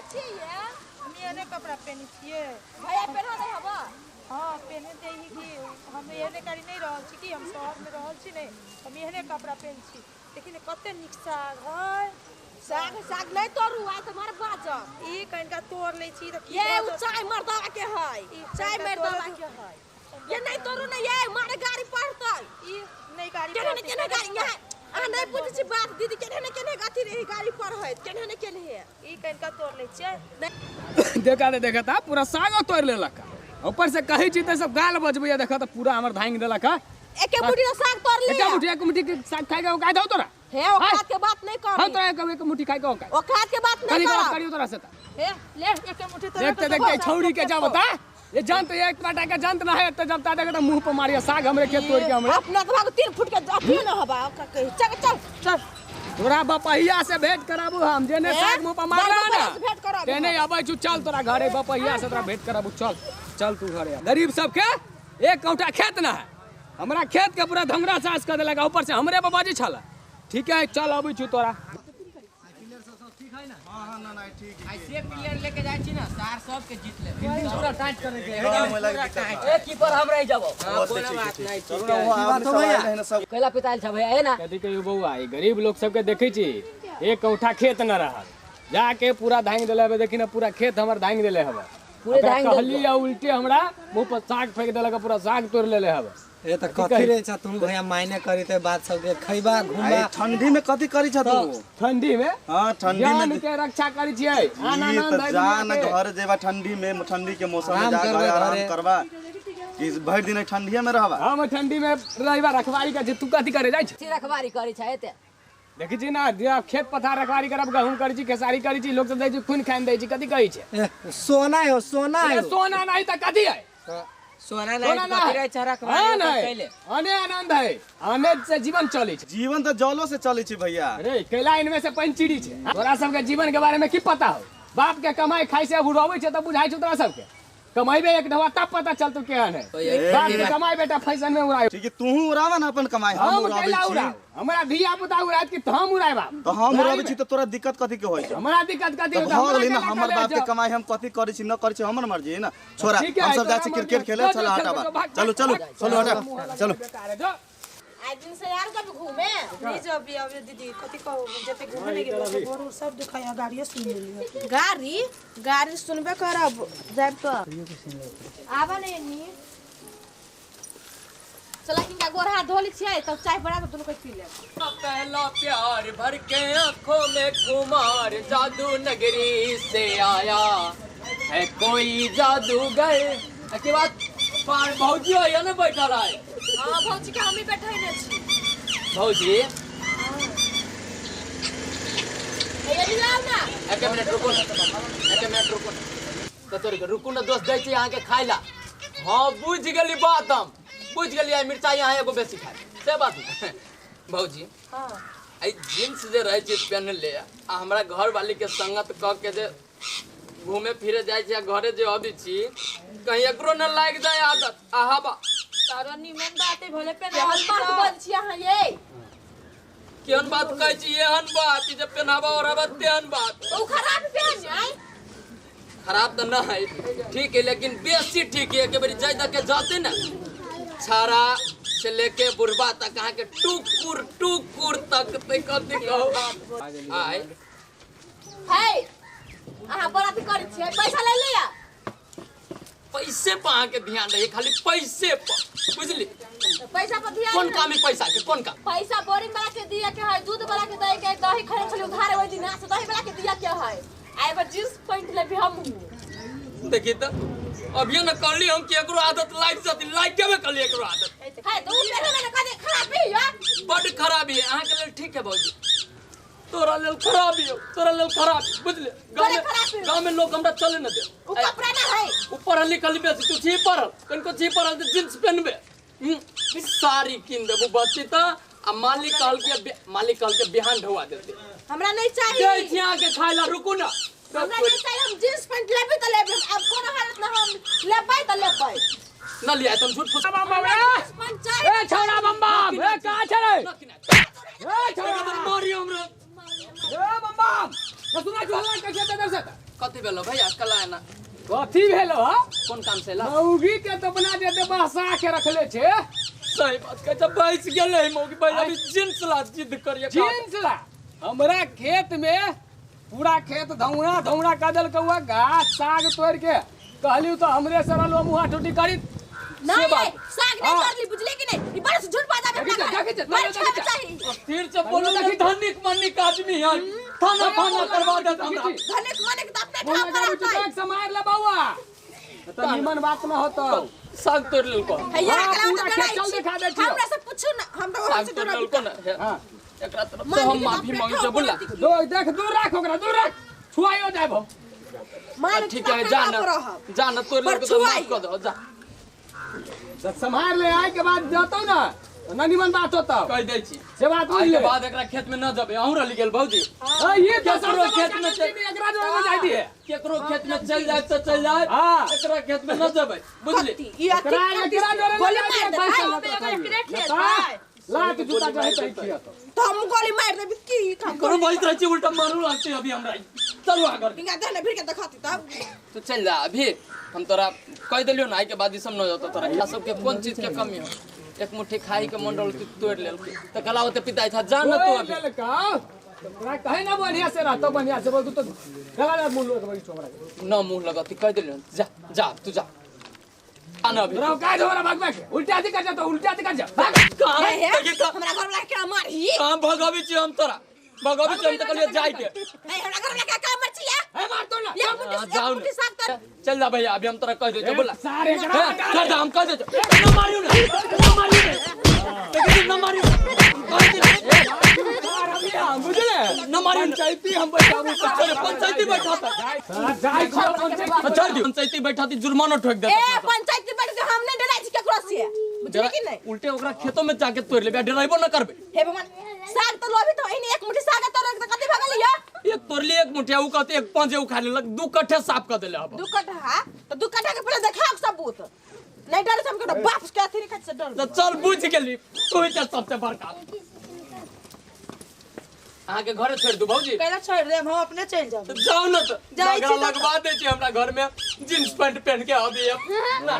छी ये? हम एहने कपड़ा पहने छियै। भैया पहना दे हबा। हाँ पहने दे ही कि हम एहने कारी नहीं रहल छी कि हम शहर में रहल छी नहीं, हम एहने कपड़ा पहन छी। देखी ने कते नीक साग है। साग साग नहीं तोड़ू आइ त मार बाजब। ई कनिका तोड़ लै छी त की ये उ चाय मर्दावा के है, चाय मर्दावा के है। ये नहीं तोड़ू ने ये मारे गाड़ी पड़तै। ई नहीं गाड़ी केने ने केने गाड़ी यहाँ अहाँ नहीं बुझै छी बात दीदी, केने ने केने अथी रही गाड़ी पर है, केने ने केने है। ई कनिका तोड़ लै छियै। देखा दे देखा ता पूरा साग तोड़ लेलक, ऊपर से कहै छी त सब गाल बजबैया। देखा त पूरा हमर धांग देलक। एके मुट्ठी साग तोड़ ले, एक मुट्ठी के साग खाइ के औकात हौ तोरा? हे औकात के बात नहीं कर। हां तोरा एक मुट्ठी खाइ के औकात, औकात के बात नहीं कर। करियो तोरा से त हे ले एक मुट्ठी तोड़। देखते देखते छौड़ी के जा बता ये जानत एक बाटा के जानत ना है त जब ता देखत मुंह पर मारिया साग हमरे के तोड़ के हमरे अपना के भाग 3 फुट के अथी न हबा। चल चल चल तोरा बपहिया से भेंट कराबू हम, जेने साग मुंह पर मारला ना तेने अबै छु। चल तोरा घरे बपहिया से तोरा भेंट कराबू। चल चल तू घरे। गरीब सबके एक कौटा खेत ना है, हमरा खेत के पूरा धंगरा सास कर देलक, ऊपर से हमरे बाबाजी छला। ठीक है चल अबै छु तोरा। हां हां ना ना ठीक है। ऐसे प्लेयर लेके जाय छी ना सार सब के जीत ले पूरा टाइट करे के ए कीपर हम रह जाबो। हां कोनो बात नहीं ठीक है। बात हो भैया सब कैला पिताल छ भैया है ना। कथि कहियो बौआ, ई गरीब लोग सब के देखै छी एक कौठा खेत न रहल, जाके पूरा धांग देले हबे। देखी ना पूरा खेत हमर धांग देले हबे, पूरे धांग कहली आ उल्टे हमरा मुंह पर साग फेंक देलक, पूरा साग तोड़ लेले हबे। ए त कथि रे छ तू भैया मायने करी ते बात सब के खैबा घुमबा। ठंडी में कथि करी छ तू? ठंडी में हां ठंडी में जान के रक्षा करी छियै। आनंद है जान घर जेबा ठंडी में, ठंडी के मौसम में जा घर आराम करबा। इस भर दिन ठंडीए में रहबा। हम ठंडी में रहबा रखवारी का जे तू कथि करे जाय छ? रखवारी करी छ एते देखी छी ना, खेत पथार रखवारी करब, गहूम करी छी, खेसारी करी छी, लोग सब जाइ छी खून खान दै छी। कथि कहै छै? सोना हो सोना हो। सोना नहीं त कथि है? सोना नहीं कथि रहे छ रखवारी कैले अने आनंद है, आनंद से जीवन चलै छै। जीवन त जलो से चलै छै भैया। अरे कैला इनमें से पंचीड़ी छै। तोरा सब के जीवन के बारे में की पता हो? बाप के कमाई खाइ से उड़ाबै छै त बुझाइ छै तोरा सब के। कमाइबे एक ढवा तब पता चलतो केहन है। बाप के कमाई बेटा फैशन में उड़ाई। ठीक है तू उड़ावा ना अपन कमाई, हम उड़ाबै छी। हमरा धिया पुता उड़ात कि हम उड़ाइबा? त हम उड़ाबै छी त तोरा दिक्कत कथि के होय छै? हमरा दिक्कत कथि होय? भऽ गेलै ना हमर बाप के कमाई, हम कथि करै छी न करै छी हमर मर्जी है ना। छोरा हम सब जाइ छी क्रिकेट खेले। चल हटाबा, चलो चलो चलो हटा चलो। आज दिन से यार कब घूमे नहीं जब भी आवे दीदी कथि कहू, जते घूमे नहीं गेलो गोड़ सब दुखाया। गाड़ियो सुन लेलियो। गाड़ी गाड़ी सुनबे करब जाब त आबा नहीं नी। चला किनका गोड़ हाथ धोली छियै तब चाय बना के दुनू के पी लेब। पहला प्यार भर के आंखों में खुमार जादू नगरी से आया है कोई जादूगर। के बाद पार भौजी है ना बैठल है। हां भौजी के हमी बैठै ने छी। भौजी ए लाओ ना। एक मिनट रुको, एक मिनट रुको। त तोर रुको ना दोस्त जाय छी अहाँ के खाइला। हां बुझ गेली बात, हम बुझ गेली। आई मिरचाई अहाँ एगो बेसी खाय से बात। भौजी हां आई जींस जे रहै छै पहनले आ हमरा घर वाली के संगत क के जे घूमे फिरे जाय छी आ घरे जे अबै छी कहीं एकरो न लाग जाय आदत। आहा बा तारो निमन बात है भले पे केहन बात बोल छी अहाँ ये? केहन बात कहै छी? एहन बात जे पहनावा ओढ़ावा तेहन बात। उ खराब पहन जाय? खराब त न है ठीक है, लेकिन बेसी ठीक है। एक बेरी जाय द के जाते ना छाड़ा से लेके बुढ़बा तक अहाँ के टुकुर टुकुर तक ते कथि कहू। आय है अहाँ बड़ा अथी करै छियै, पैसा ले लिया। पैसे पर अहाँ के ध्यान रही, खाली पैसे पर बुझली? पैसा पर ध्यान। कोन काम है पैसा के? कोन काम? पैसा बोरिंग वाला के दिया के है, दूध वाला के दे के, दही खरीद छली उधार ओइ दिन से दही वाला के दिया के है। आइ पर जींस पैंट लेबी हम। देखी त अभियो न कहली हम कि एकरो आदत लाग जती, लाग के कहली एकरो आदत है तो उ पहने में कथि खराबी है? बड खराबी है। अहाँ के लेल ठीक है भौजी, तोरा लेल खराबी हो, तोरा लेल खराबी बुझले। गांव में लोग हमरा चले न दे। उ कपड़ा ना है, उ पढ़ल लिखल बेसी तू छी पढ़ल कनको छी पढ़ल त जींस पहनबे साड़ी किन देबो बच्ची त। आ मालिक कहल के बिहान ढोआ देते। हमरा नहीं चाहिए। दै छी अहाँ के खाय ला, रुकू ना। हमरा नहीं चाहिए, हम जींस पैंट लेबै त लेबै, अब कोनो हालत ना हम लेबै त लेबै। न लिया तुम झूठ फूस। ए छोड़ा बम बम, ए कहां छले? ए छोड़ा मारी हमरा। ए बम बम, न सुना जो हल्ला कैसे दर से? कथी भेलो भैया कला एना कथी भेलो ह कोन काम से ला मौगी के तो अपना जेते बसा के रखले छे सही बात कहै छै बैस गेलै मौगी भाई अभी जींस ला जिद करिए जींस ला हमरा खेत में पूरा खेत धौना धौना कर देलकौ गाछ साग तोड़ के कहलियो तो हमरे से रहलो मुहा टूटी करी नहीं साग नहीं तोड़ली बुझले कि नहीं ई बड़ झूठ बाजा में अपना फिर से बोलो कि धनिक मनिक आदमी है थाना फाना करवा देत हमरा धनिक मनिक त अपने ठाम पर रहता से मार ले बउआ त निमन बात न होतो साग तोड़ लेलको हैया एकरा पूरा खेत चल दिखा दे छियो हमरा से पूछू ना हम तो साग तोड़ लेलको ना हां एकरा तरफ से हम माफी मांगे छै बोला दो देख दूर रख ओकरा दूर रख छुआइयो जाब हम मान ठीक है जा ना जा ना तोड़ लेलको तो माफ कर दो जा संभाल ले आए के बाद जतो ना ना निमन बात होता कह दै छी से बात आइ बुझ के ले बाद एकरा खेत में न जबे अहूं रह गेल भौजी हां ये केकरो खेत में चल एकरा जोड़े में जाई दिए केकरो खेत में चल जाए तो चल जाए हां एकरा खेत में न जबे बुझली एकरा एकरा जोड़े में गोली मार दे लात जूता जो है तई किया तो हम गोली मार देबी की काम करो बहुत रहै छी उल्टा मारू लागते अभी हमरा चलू आगर इनका दे ना फिर के दिखाती तब तू चल जा अभी हम तोरा कह देलियो ना आई के बाद ई सब न जतो तोरा खा सब के कोन चीज के कमी हो एक मुट्ठी खाई के मंडल तू तोड़ लेलके त कला होते पिताई था जा ना तू अभी लड़का तोरा कहे ना बढ़िया से रहतो बढ़िया से बोल तू तो लगा ले मुंह लगा बड़ी छोरा न मुंह लगती कह देलियो जा जा तू जा आना अभी तोरा का झोरा भाग भाग उल्टा दी कर जा तो उल्टा दी कर जा भाग कहां हे हमरा घर वाला के मारही कहां भगाबी छी हम तोरा भगाबी छी हम त कहलियो जाय के ए हमरा घर वाला के का मार छी ए मार तो ना एक मुट्ठी जाओ एक मुट्ठी साग तर चल जा भैया अभी हम तोरा कह दे बोला सारे एकरा कर दे हम कह दे न मारियो ना न मारियो ना लेकिन न मारियो कह दे बुझले न मारियो पंचायती हम बैठाबू चल पंचायती बैठाता जाय छी पंचायती चल दी पंचायती बैठाती जुर्माना ठोक देता ए पंचायती बैठ के हम नहीं डराई छी केकरो से बुझले कि नहीं उल्टे ओकरा खेतों में जाके तोड़ लेबे डराइबो न करबे हे भगवान साग तो लोभी तो एने एक मुट्ठी साग तोड़ के कथि भगल या एक तोड़ली एक मुठिया उ कहते एक पांचे उखा लेलक दू कट्ठे साफ कर देले अब दू कट्ठा तो दू कट्ठा के पहले देखाओ सबूत नहीं डर से हम के बाप के अथी नहीं से डर तो चल बुझ गेली तू ही चल सबसे बड़का अहाँ के घरे छोड़ दू भौजी पहले छोड़ दे हम अपने चल जाब जाओ ना तो जाइ छी लगवा दे छी हमरा घर में जींस पैंट पहन के अभी ना।